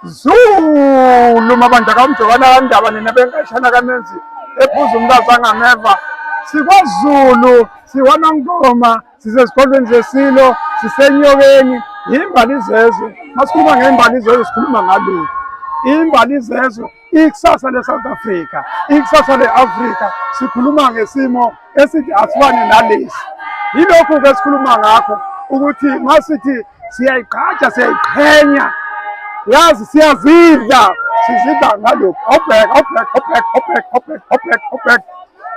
Zulu mabandla kaMjokana kaNdaba nina benkashana kaMenzi ephuza umlazi angameva. SikwaZulu, sikwaNongoma, sisezigodlweni zeSilo, siseNyokeni, yimbali zezwe. Masikhuluma ngembali zezwe sikhuluma ngalokhu. Imbali zezwe ikusasa le-South Africa, ikusasa le-Afrika, sikhuluma ngesimo esithi asifane nalesi. Yilokhu-ke esikhuluma ngakho ukuthi masithi siyayigqaja siyayiqhenya, yazi siyazidla, sizidla ngalokhu. Awubheka, awubheka, awubheka, awubheka, awubheka, awubheka, awubheka.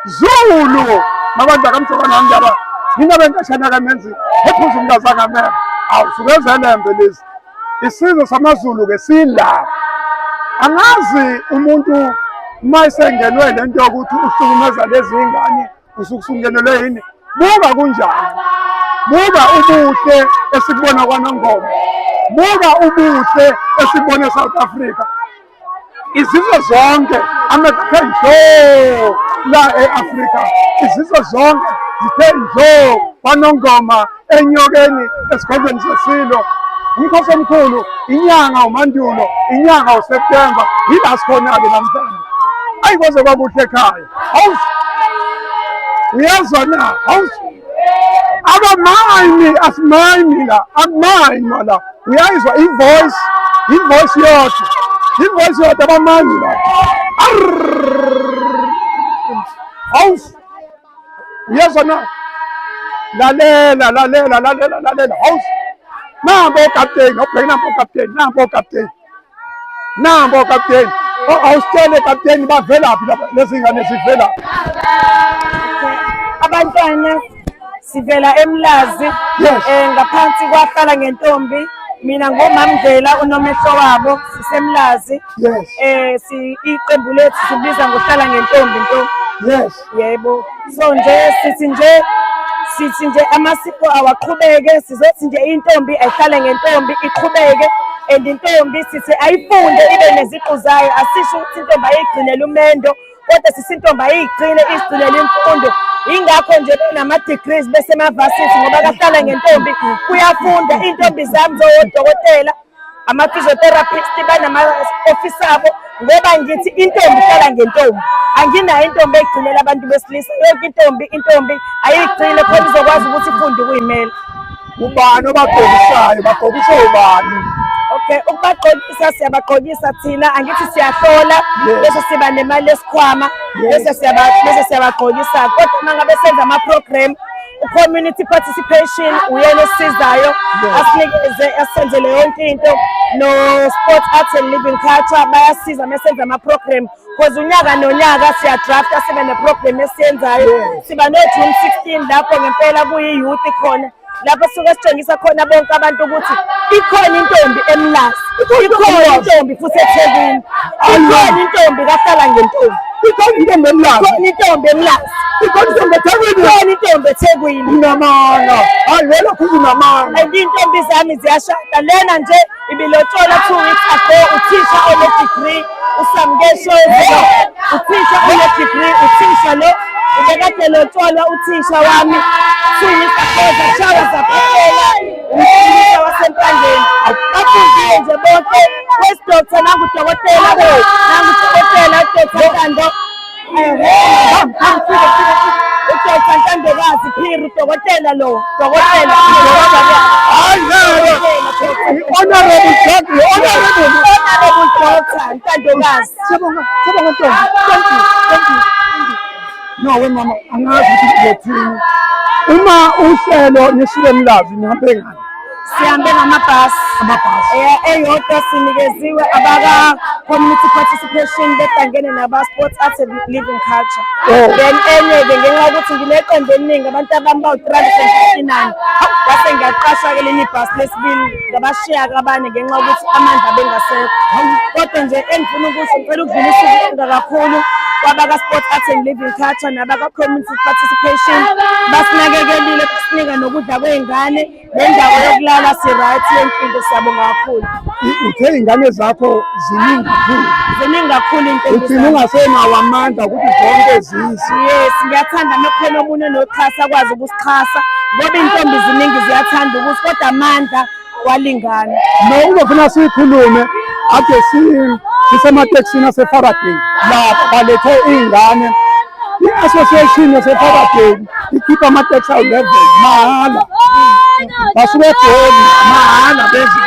Zulu mabandla kaMjokana Ndaba, nina benkashana kaMenzi, ephuza umntazana kamema. Awu suke zelembe lezi. Isizwe samaZulu ke sila. Angazi umuntu uma esengenwe le nto yokuthi uhlukumeza lezi ngane usuke usungenelwe yini. Buka kunjani. Buka ubuhle esikubona kwaNongoma. Buka ubuhle esikubona eSouth Africa. Izizwe zonke amehlo athe njo la e-Afrika, izizwe zonke zithe njo kwaNongoma, eNyokeni, esigodlweni seSilo. Umkhosi omkhulu, inyanga uMandulo, inyanga uSeptemba, yila sikhona-ke namhlanje. Ayi kwaze kwakuhle ekhaya. Hawu, uyezwa na? Hawu, abamayini, asimayini la, akumayinwa la. Uyayizwa i-voice, i-voice yodwa, i-voice yodwa, abamayini la. Hawu, uyezwa na? Lalela, lalela, lalela, lalela. Hawu, nampo okapteni, awubheke nampo okapteni, nampo okapteni. Nampo kapteni. Awusitshele kapteni bavelaphi laba lezi ngane zivelaphi? Abantwana sivela eMlazi ngaphansi kwahlala ngentombi mina ngomamndlela unomehlo wabo siseMlazi. Si iqembu lethu sibiza ngohlala ngentombi nto. Yebo. So nje sithi nje amasiko awaqhubeke, sizothi nje intombi ayihlale ngentombi iqhubeke, and intombi sithi ayifunde ibe neziqu zayo. Asisho ukuthi intombi ayigcinele umendo, kodwa sithi intombi ayigcine izigcinele imfundo. Yingakho nje benama-degrees besemavasithi, ngoba kahlala ngentombi kuyafunda. Iy'ntombi zami zowodokotela, ama-physiotherapist, banama-ofisi abo, ngoba ngithi intombi ihlala ngentombi. Anginayo intombi egcinela abantu besilisa. Yonke intombi ayigcine khona izokwazi ukuthi ifunde ukuyimela. Ubani obagqokisayo? Bagqokiswa ubani? Okay, ukubagqokisa siyabagqokisa thina, angithi siyahlola bese siba nemali yesikhwama, bese siyabagqokisa. Kodwa uma ngabe senza ama-program, community participation uyena osisizayo, asinikeze asenzele yonke into. No Sport Arts and Living Culture bayasiza mesenza ama-program, because unyaka nonyaka siyadrafta sibe ne-program esiyenzayo. Siba no-June 16 lapho ngempela kuyi-youth khona, lapho suke sitshengisa khona bonke abantu ukuthi ikhona intombi eMlazi, ikhona intombi futhi eThekwini, ikhona intombi kahlala ngentombi. Ikhona intombi eMlazi. Ikhona intombi eMlazi. Ikhona intombi eThekwini. Ikhona intombi eThekwini. Unamanga. Hayi wena khuza unamanga. And iy'ntombi zami ziyashada. Lena nje ibilotshola 2 weeks ago, uthisha one-degree, uSamke Shozi, uthisha one-degree, uthisha lo ubekade lotsholwa uthisha wami 2 weeks ago, zashawa zaphelela, umfundisa waseMpangeni. Bafundile nje bonke. Wesi-doctor nangudokotela, nangudokotela uDr Ntando, uDr Ntandokazi Phiri, udokotela lo, dokotela. Hayi ngeke. Honorable doctor, honorable. Honorable Doctor Ntandokazi. Siyabonga, siyabonga ntombi. Thank you, thank you. Thank you. No we mama, angazi ukuthi uzothini. Uma uhlelo nisuke eMlazi nihambe ngani? Sihambe ngamabhasi. Amabhasi. Eyodwa sinikeziwe abaka community participation behlangene naba Sports Arts and Living Culture. Then enye-ke ngenxa yokuthi ngineqembu eliningi, abantu abami bawu-359, ngase ngiyaqasha-ke linye ibhasi lesibili, ngabashiya-ke abanye ngenxa yokuthi amandla bengasekho. Kodwa nje engifuna ukusho, ngicela ukudlulisa ukubonga kakhulu kwabaka-Sport Arts and Living Culture nabaka-community participation, basinakekelile, basinika nokudla kwey'ngane nendawo yokulala, si-right yonke into, siyabonga kakhulu. Uthe iy'ngane zakho ziningi kakhulu. Ziningi kakhulu iy'ntombi Ugcina zami. ungasenawo amandla ukuthi zonke zize. Yes, ngiyathanda uma kukhona omunye onoxhasa akwazi ukusixhasa, ngoba iy'ntombi ziningi ziyathanda ukuthi, kodwa amandla walingana. No, uzofuna siyikhulume. Ade sisematekisini aseFaraday lapha balethe iy'ngane. I-association yaseFaraday ikhipha amateksi awu-11 mahhala. Basuke eGoli mahhala beze.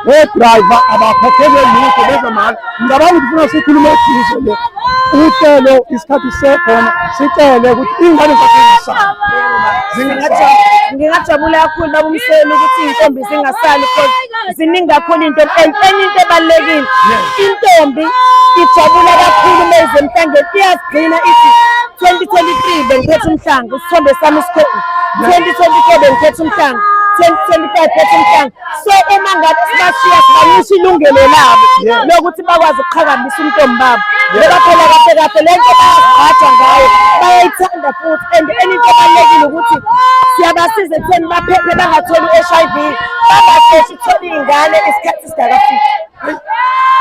Odrayiva abakhokhelwe lutho beze mahhala. Ngicabanga ukuthi funa sikhulume eduze le uhlelo isikhathi sekhona sicele ukuthi iy'ngane zakhe zingasali. Ngingajabula kakhulu baba uMsweli ukuthi iy'ntombi zingasali because ziningi kakhulu iy'ntombi and enye into ebalulekile intombi ijabula kakhulu uma ize emhlangeni iyazigcina ithi 2023 bengiphethe umhlanga isithombe sami sikhona 2024 bengiphethe umhlanga 2025 phethe umhlanga. So uma ngabe sibashiya sibancisha ilungelo labo lokuthi bakwazi ukuqhakambisa ubuntombi babo ngoba phela kahle kahle le nto bayazigqaja ngayo bayayithanda futhi. And enye into ebalulekile ukuthi siyabasiza ekutheni baphephe bangatholi u-HIV, bangasheshi ukuthola iy'ngane isikhathi singakafiki.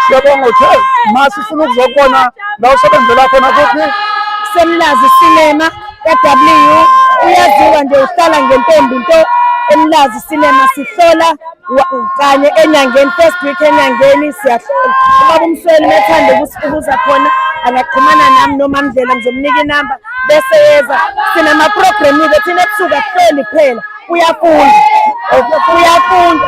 Siyabonga uthe ma sifuna ukuzokubona la usebenzela khona kuphi? Semlazi Cinema ka-W uyaziwa nje uhlala ngentombi nto eMlazi Cinema sihlola kanye enyangeni, first week enyangeni siyahlola. Ubaba uMsweli uma ethanda ukuza khona angaxhumana nami noma Mndlela ngizomnika inamba bese yeza. Sinama-program-ke thina ebusuku akuhloli kuphela, uyafunda uyafunda.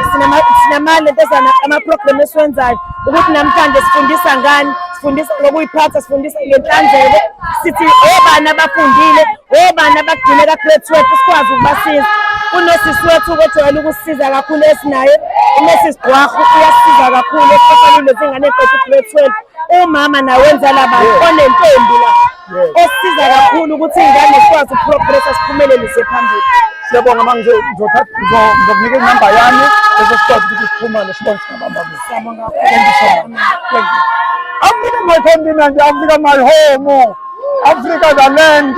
Sinamalentezana ama-program esiwenzayo ukuthi namhlanje sifundisa ngani, sifundisa ngokuyiphatha, sifundisa ngenhlanzeko, sithi obani abafundile, obani abagcine ka-grade 12 sikwazi ukubasiza. Kunosisi wethu ojwayele ukusisiza kakhulu esinaye, uMrs Gqwarhu uyasisiza kakhulu especially lezi ngane ey'qeda u-grade 12. Umama nawe wenzela abantu onentombi la osisiza kakhulu ukuthi iy'ngane zikwazi ukuprogressa siphumelelise phambili. Siyabonga ma ngizokunika inamba yami bese sikwazi ukuthi sixhumane sibone singabamba kuphi. Siyabonga Thank you so much. Thank you. Africa my continent, Africa my home, Africa the land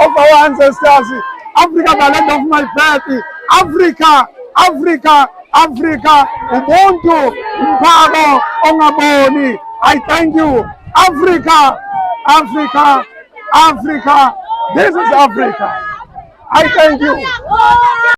of our ancestors, Africa the land of my birth, Africa, Africa, Africa, Ubuntu, umphako ongaboni. I thank you. Africa, Africa, Africa. This is Africa. I thank you.